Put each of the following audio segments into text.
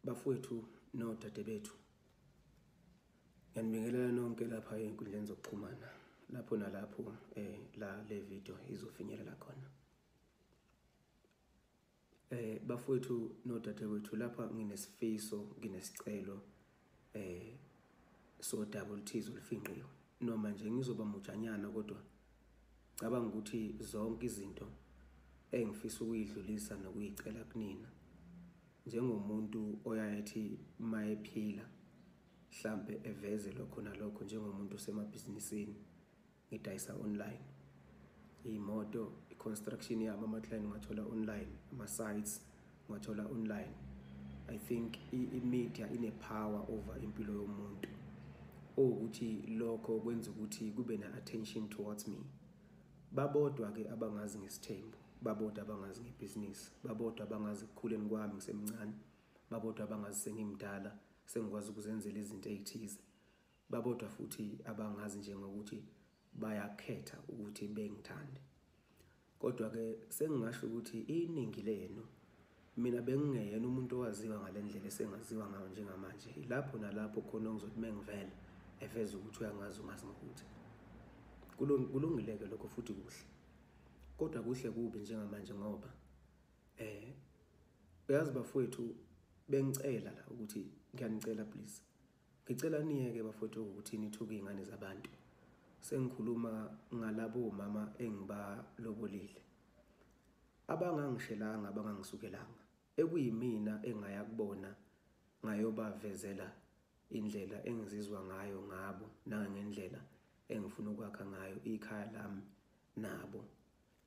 Bafowethu nodadebethu, ngiyanibingelela nonke lapha ey'nkundleni zokuxhumana, lapho nalapho la le video izofinyelela khona. Bafowethu nodadewethu, lapha nginesifiso, nginesicelo sodaba oluthize olufinqiwe, noma nje ngizoba mujanyana, kodwa cabanga ukuthi zonke izinto engifisa ukuyidlulisa nokuyicela kunina njengomuntu oyayethi mayephila mhlambe eveze lokho nalokho, njengomuntu osemabhizinisini, ngidayisa online iy'moto, i-construction yami, ama-client ngiwathola online, ama-sites ngiwathola online. I think i-media ine-power over impilo yomuntu, owukuthi lokho kwenza ukuthi kube ne-attention towards me. Babodwa-ke abangazi ngesithembu, babodwa abangazi ngebhizinisi, babodwa abangazi ekukhuleni kwami ngisemncane, babodwa abangazi sengimdala sengikwazi ukuzenzela izinto ey'thize, babodwa futhi abangazi nje ngokuthi bayakhetha ukuthi bengithande. Kodwa-ke sengingasho ukuthi iningi lenu, mina bengingeyena umuntu owaziwa ngale ndlela esengaziwa ngayo njengamanje. Lapho nalapho khona ngizothi mengivela eveza ukuthi uyangazi, ungazi ngokuthi kulungile-ke lokho, futhi kuhle, kodwa kuhle kubi njengamanje, ngoba uyazi bafowethu, bengicela la ukuthi ngiyanicela, please, ngicela niyeke bafowethu ukuthi nithuke iy'ngane zabantu. Sengikhuluma ngalabo mama engibalobolile, abangangishelanga, abangangisukelanga, ekuyimina engaya kubona ngayobavezela indlela engizizwa ngayo ngabo nangendlela engifuna ukwakha ngayo ikhaya lami nabo,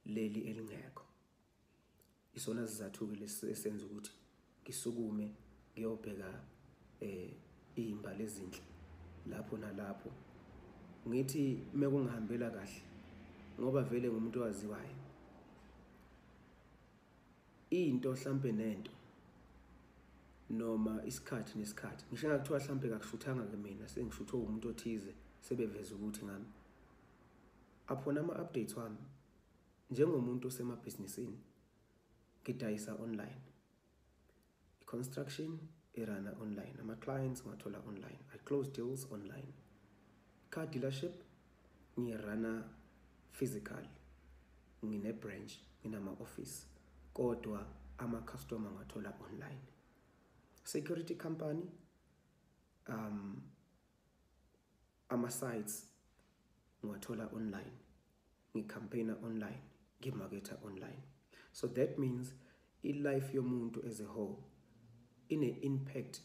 leli elingekho. Isona sizathu-ke lesi esenza ukuthi ngisukume ngiyobheka iy'mbali ezinhle lapho nalapho, ngithi mekungihambela kahle, ngoba vele ngumuntu owaziwayo into hlampe nento noma isikhathi nesikhathi, ngisho ngakuthiwa hlampe kakushuthanga-ke mina, sengishuthwe umuntu othize, sebeveza ukuthi ngami aphona ama-updates wami njengomuntu osemabhizinisini, ngidayisa online, i-construction i-runa online, ama-clients ngiwathola online, I close deals online, car dealership ngiyi-runa physical, ngine-branch, nginama-office, kodwa ama-customer ngiwathola online, security company, ama-sites ngiwathola online, ngi-campaigna online, ngimaketha online. So that means i-life yomuntu as a whole ine-impact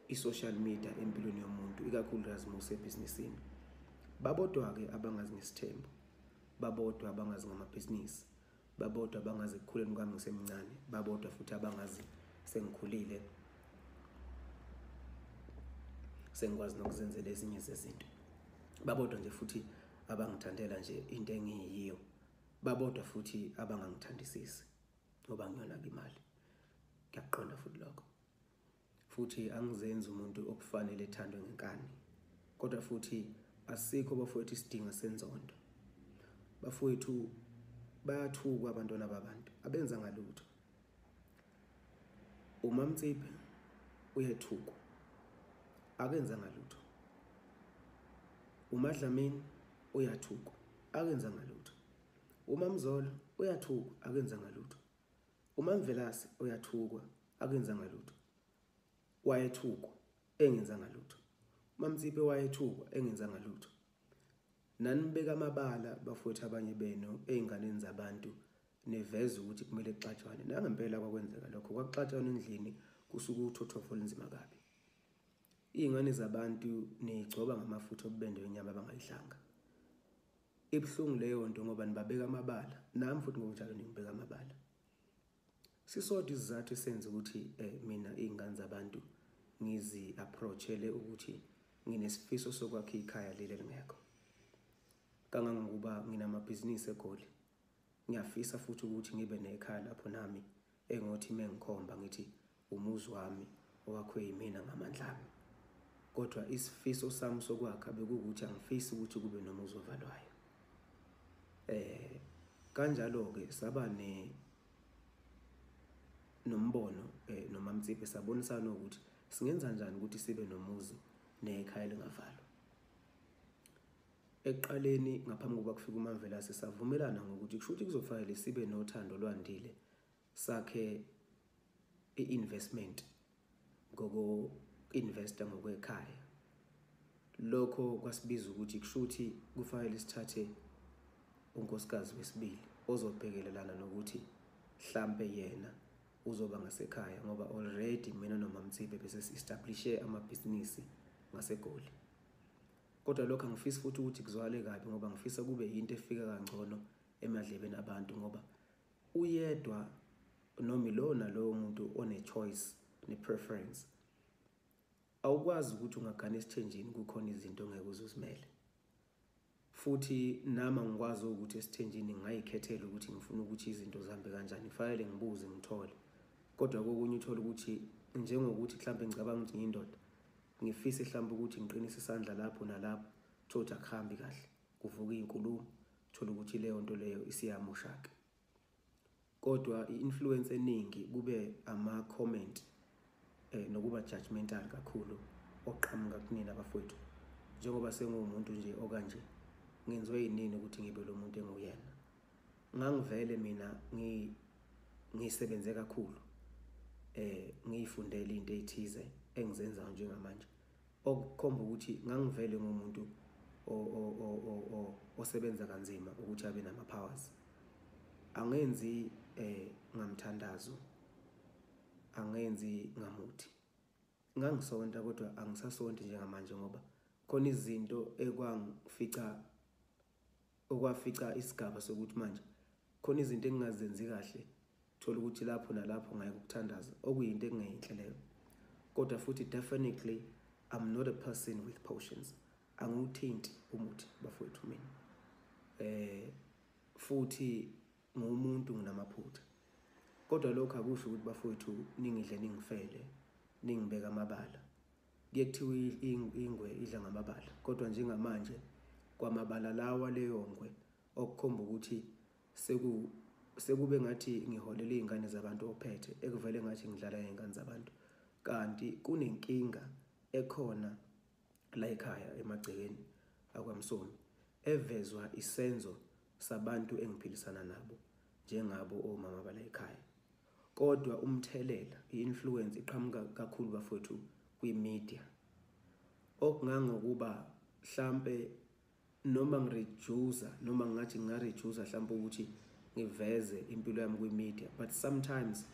i-social media empilweni yomuntu, ikakhulukazi uma usebhizinisini. Babodwa-ke abangazi ngesithembu, babodwa abangazi ngamabhizinisi, babodwa abangazi ekukhuleni kwami ngisemncane, babodwa futhi abangazi sengikhulile, sengikwazi nokuzenzela ezinye zezinto, babodwa nje futhi abangithandela nje into engiyiyo, babodwa futhi abangangithandisisi ngoba ngiyona-ke imali. Ngiyakuqonda futhi lokho, futhi angizenzi umuntu okufanele ethandwe ngenkani, kodwa futhi asikho bafowethu isidingo senzondo. Bafowethu, bayathukwa abantwana babantu abenza ngalutho. UMamtsiphe uyethukwa, akenzanga lutho. UMadlamini uyathukwa, akenzanga lutho. UMamzolo uyathukwa, akenzanga lutho. UMamvelase uyathukwa, akenzanga lutho. Wayethukwa engenzanga lutho. UMamtsiphe wayethukwa engenzanga lutho. Nanibeka amabala bafowethu, abanye benu ey'nganeni zabantu, niveza ukuthi kumele kuxatshwane. Nangempela kwakwenzeka lokho, kwakuxatshwana endlini, kusuke uthothovo olunzima kabi. Iy'ngane zabantu niyigcoba ngamafutha obubende wenyama abangayidlanga. Ibuhlungu leyo nto ngoba nibabeka amabala, nami futhi ngokunjalo ningibeka amabala. Sisodwa isizathu esenza ukuthi mina iy'ngane zabantu ngizi-approach-ele ukuthi nginesifiso sokwakha ikhaya leli elingekho. Kangangokuba nginamabhizinisi eGoli, ngiyafisa futhi ukuthi ngibe nekhaya lapho nami engothi mengikhomba ngithi umuzi wami owakhiwe yimina ngamandla ami. Kodwa isifiso sami sokwakha bekuwukuthi angifisi ukuthi kube nomuzi ovalwayo. Kanjalo-ke saba ne nombono noMaMtsiphe, sabonisana ukuthi singenza njani ukuthi sibe nomuzi nekhaya elingavalwa. Ekuqaleni ngaphambi kokuba kufike uMaMvelase savumelana ngokuthi kusho ukuthi kuzofanele sibe nothando lwandile, sakhe i-investment ngoko-investa ngokwekhaya. Lokho kwasibiza ukuthi kusho ukuthi kufanele sithathe unkosikazi wesibili ozobhekelelana nokuthi hlampe yena uzoba ngasekhaya, ngoba already mina noMaMtsiphe bese si-establishe amabhizinisi ngaseGoli. Kodwa lokho angifisi futhi ukuthi kuzwakale kabi, ngoba ngifisa kube yinto efika kangcono emadlebeni abantu, ngoba uyedwa noma ilona lowo muntu one-choice ne-preference. Awukwazi ukuthi ungagana esithenjini kukhona izinto ongeke uze uzimele. Futhi nami angikwazi ukuthi esithenjini ngingayikhethela ukuthi ngifuna ukuthi izinto zihambe kanjani, kufanele ngibuze ngithole. Kodwa kokunye uthole ukuthi njengokuthi mhlampe ngicabanga ukuthi ngiyindoda, ngifise mhlampe ukuthi ngiqinise isandla lapho nalapho, uthole ukuthi akuhambi kahle, kuvuka iy'nkulumo, uthole ukuthi leyo nto leyo isiyamosha-ke. Kodwa i-influence eningi kube ama-comment nokuba judgmental kakhulu oqhamuka kunina abafowethu. Njengoba senguwumuntu nje okanje, ngenziwe yinini ukuthi ngibe lo muntu enguyena. Ngangivele mina ngisebenze kakhulu, ngiyifundele into ey'thize engizenzayo njengamanje, okukhomba ukuthi ngangivele ngumuntu osebenza kanzima ukuthi abe nama-powers. Angenzi ngamthandazo, angenzi ngamuthi. Ngangisonta kodwa angisasonti njengamanje, ngoba khona izinto okwafica isigaba sokuthi manje khona izinto engingazenzi kahle, thola ukuthi lapho nalapho ngayeka ukuthandaza, okuyinto engeyinhle leyo. Kodwa futhi definitely I'm not a person with potions. Angiwuthinti umuthi bafowethu mina. Futhi ngumuntu nginamaphutha. Kodwa lokho akusho ukuthi bafowethu ningidle ningifele, ningibeka amabala. Kuye kuthiwe ingwe idla ngamabala, kodwa njengamanje kwamabala lawa leyo ngwe, okukhomba ukuthi sekube ngathi ngiholela iy'ngane zabantu ophethe, ekuvele ngathi ngidlala ngey'ngane zabantu. Kanti kunenkinga ekhona la ekhaya emagcekeni akwaMsomi, evezwa isenzo sabantu engiphilisana nabo njengabo omama bala ekhaya. Kodwa umthelela, i-influence iqhamuka kakhulu bafowethu kwi-media, okungangokuba hlampe noma ngireduce, noma ngathi ngingareduce hlampe ukuthi ngiveze impilo yami kwi-media, but sometimes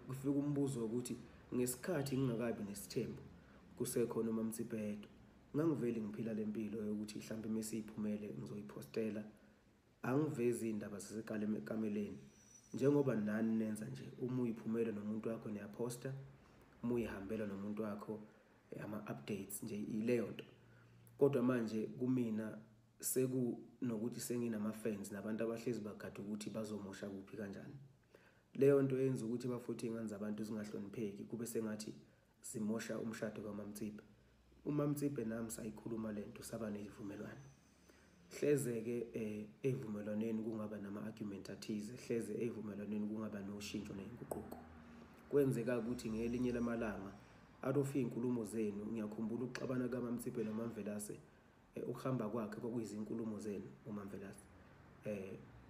kufika umbuzo wokuthi ngesikhathi ngingakabi nesithembu kusekhona uMaMtsiphe yedwa, ngangivele ngiphila le mpilo yokuthi hlampe mesiyiphumele ngizoyipostela, angivezi iy'ndaba zasekameleni njengoba nani nenza nje. Uma uyiphumele nomuntu wakho niyaphosta, uma uyihambela nomuntu wakho ama-updates nje, ileyo nto. Kodwa manje kumina sekunokuthi senginama-fans nabantu abahlezi bagada ukuthi bazomosha kuphi kanjani. Leyo nto yenza ukuthi bafowethu iy'ngane zabantu zingahlonipheki, kube sengathi zimosha umshado kaMaMtsiphe. UMaMtsiphe nami sayikhuluma lento, saba ney'vumelwano. Hleze-ke ey'vumelwaneni kungaba nama-argument athize, hleze ey'vumelwaneni kungaba noshintsho ney'nguquko. Kwenzeka ukuthi ngelinye lamalanga out of iy'nkulumo zenu, ngiyakhumbula ukuxabana kaMaMtsiphe noMaMvelase, ukuhamba kwakhe kwakuyizinkulumo zenu uMaMvelase.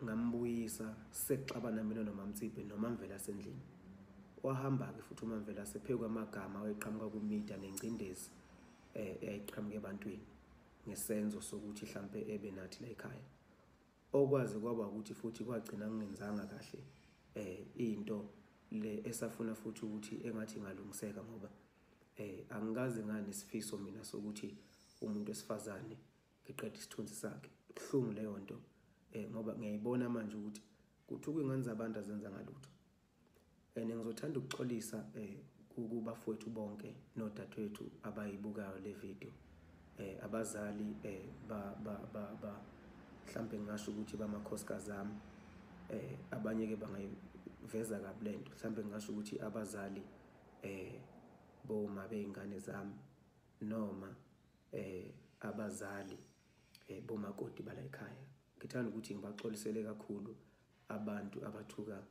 Ngambuyisa sekuxabana mina noMaMtsiphe noMaMvelase endlini. Wahamba-ke futhi uMaMvelase phezu kwamagama awayeqhamuka kwi-media nengcindezi eyayiqhamuka ebantwini ngesenzo sokuthi hlampe ebe nathi la ekhaya. Okwazi kwaba ukuthi futhi kwagcina kungenzanga kahle into le esafuna futhi ukuthi engathi ingalungiseka, ngoba angikaze nganesifiso mina sokuthi umuntu wesifazane ngiqede isithunzi sakhe. Ibuhlungu leyo nto ngoba ngiyayibona manje ukuthi kuthuka iy'ngane zabantu azenza ngalutho. And ngizothanda ukuxolisa kubafowethu bonke nodadewethu abayibukayo le video. Abazali ba mhlambe ngingasho ukuthi bamakhosikazi ami, abanye ke bangayiveza kabi lento, mhlambe ngingasho ukuthi abazali boma beingane zami noma abazali bomakoti bala ekhaya. Ngithanda ukuthi ngibaxolisele kakhulu abantu abathuka